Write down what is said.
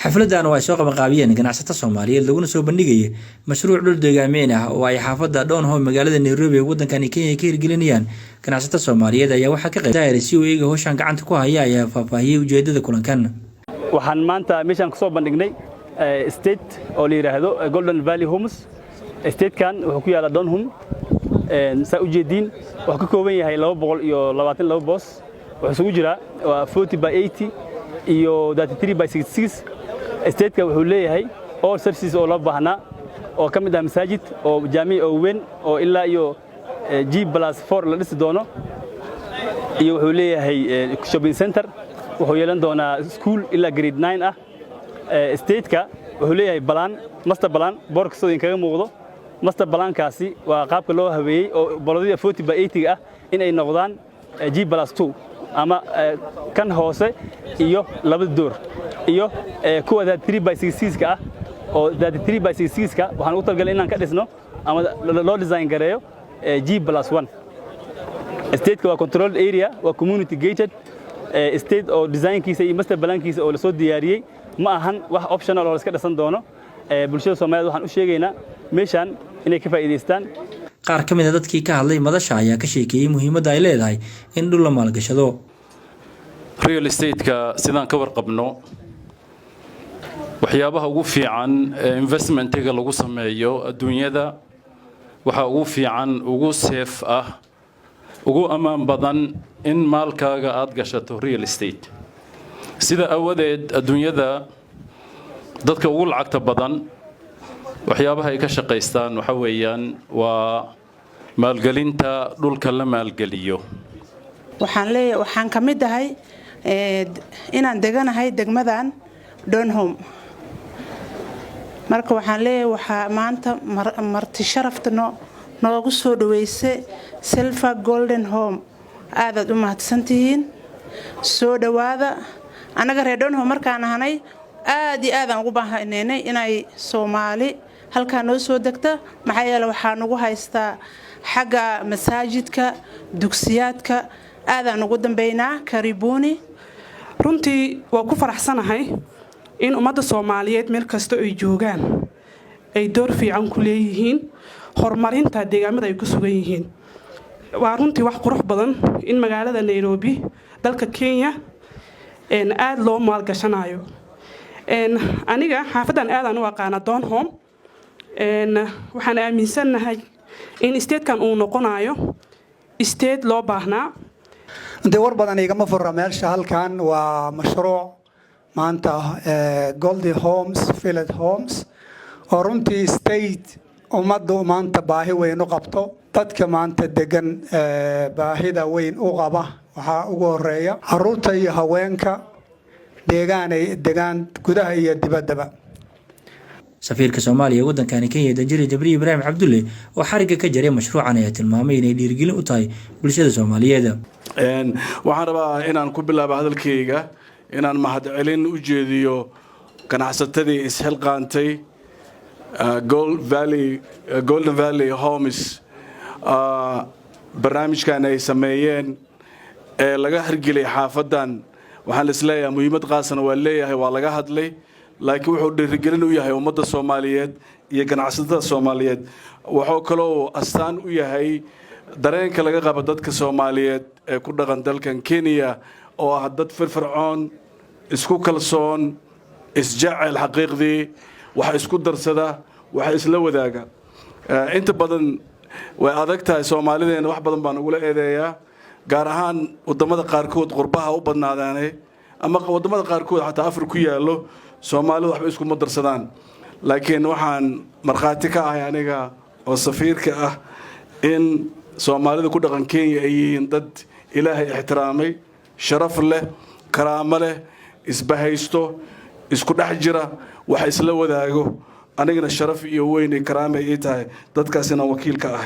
Xafladan oo ay soo qabanqaabiyeen ganacsato Soomaaliyeed laguna soo bandhigayay mashruuc dhul deegaameyn ah oo ay xaafadda Donholm magaalada Nairobi ee waddankani Kenya ka hirgelinayaan ganacsato Soomaaliyeed ayaa waxaa ka qayb daayir si uu iyaga hawshan gacanta ku haya ayaa faahfaahiyey ujeedada kulankan. Waxaan maanta meeshaan kusoo bandhignay estate oo la yidhaahdo Golden Valley Homes. Estatekan wuxuu ku yaallaa Donholm. Saa ujeediin, wuxuu ka kooban yahay 222 boos. Wuxuu isugu jiraa waa 40 by 80 iyo 33 by 66. Estateka wuxuu leeyahay all services oo loo baahnaa, oo ka mid ah masaajid oo jaamic oo weyn oo ilaa iyo G+4 la dhisi doono, iyo wuxuu leeyahay shopping center. Wuxuu yeelan doonaa school ilaa grade 9 ah. Estateka wuxuu leeyahay plan, master plan. Boorka sidoo idinkaga muuqdo, master plankaasi waa qaabka loo habeeyey oo plotyada 40 by 80 ah in ay noqdaan G+2 ama kan hoose iyo labada door, iyo kuwa 33 by 66 ah oo 33 by 66 ka waxaan ugu talagalay inaan ka dhisno ama loo design gareeyo G+1. Estateka waa controlled area, waa community gated estate oo designkiisa iyo master plankiisa oo lasoo diyaariyey. Ma ahan wax optional oo la iska dhisan doono. Bulshada Soomaaliyeed waxaan u sheegaynaa meeshaan inay ka faa'iidaystaan. Qaar ka mid a dadkii ka hadlay madasha ayaa ka sheekeeyey muhiimadda ay leedahay in dhul la maalgashado. Real estate-ka sidaan ka warqabno, waxyaabaha ugu fiican ee investmentiga lagu sameeyo adduunyada, waxaa ugu fiican, ugu safe ah, ugu ammaan badan in maalkaaga aad gashato real estate. Sida awadeed, adduunyada dadka ugu lacagta badan waxyaabaha ay ka shaqaystaan waxa weeyaan waa maalgelinta dhulka la maalgeliyo. Waxaan leeyahay, waxaan ka mid ahay inaan deganahay degmadan Donholm. Marka waxaan leeyahay, waxaa maanta marti sharafta noogu soo dhaweysay Silver Golden Home. Aadaad u mahadsantihiin, soo dhowaada. Annaga reer Donholm markaan ahanay, aad iyo aadaan ugu baahnaynay inay Soomaali halkaa noo soo degta. Maxaa yeele, waxaa nagu haystaa xagga masaajidka, dugsiyaadka, aadaan ugu dambeynaa. Karibuni. Runtii waa ku faraxsanahay in ummadda Soomaaliyeed meel kasta ay joogaan ay door fiican ku leeyihiin horumarinta deegaamada ay ku sugan yihiin. Waa runtii wax qurux badan in magaalada Nairobi, dalka Kenya, aada loo maalgashanayo. Aniga xaafaddan aadaan u aqaana, Donholm. Waxaan aaminsannahay in estatekan uu noqonayo estate loo baahnaa. Runtii war badan igama fura meesha. Halkan waa mashruuc maanta Golden Homes Village Homes, oo runtii estate ummaddu maanta baahi weyn u qabto. Dadka maanta degan baahida weyn u qaba waxaa ugu horeeya caruurta iyo haweenka deegaanay degaan gudaha iyo dibaddaba. Safiirka Soomaaliya ee waddankani Kenya, Danjire Jabriil Ibraahim Cabdulle, oo xarigga ka jaray mashruucan ayaa tilmaamay inay dhiirigelin u tahay bulshada Soomaaliyeed. Waxaan rabaa inaan ku bilaabo hadalkayga inaan mahadcelin u jeediyo ganacsatadii isxilqaantay Golden Valley Homes. Barnaamijkan ay sameeyeen ee laga hirgeliyay xaafaddan, waxaan isleeyahay muhiimad qaasana waa leeyahay, waa laga hadlay, laakiin wuxuu dhiirigelin u yahay ummadda Soomaaliyeed iyo ganacsatada Soomaaliyeed. Wuxuu kaloo astaan u yahay dareenka laga qabo dadka Soomaaliyeed ee ku dhaqan dalkan Kenya, oo ah dad firfircoon, isku kalsoon, isjecel, xaqiiqdii wax isku darsada, wax isla wadaaga. Inta badan way adag tahay Soomaalideena, wax badan baan ugula eedeeyaa, gaar ahaan wadamada qaarkood, qurbaha u badnaadaane ama wadamada qaarkood xataa Afar ku yaallo, Soomaalidu waxba iskuma darsadaan. Laakiin waxaan markhaati ka ahay aniga oo safiirka ah in Soomaalida ku dhaqan Kenya ay yihiin dad Ilaahay ixtiraamay, sharaf leh, karaamo leh, isbahaysto, isku dhex jira, wax isla wadaago. Anigana sharaf iyo weyn iyo karaamay ii tahay dadkaas inaan wakiil ka ahay.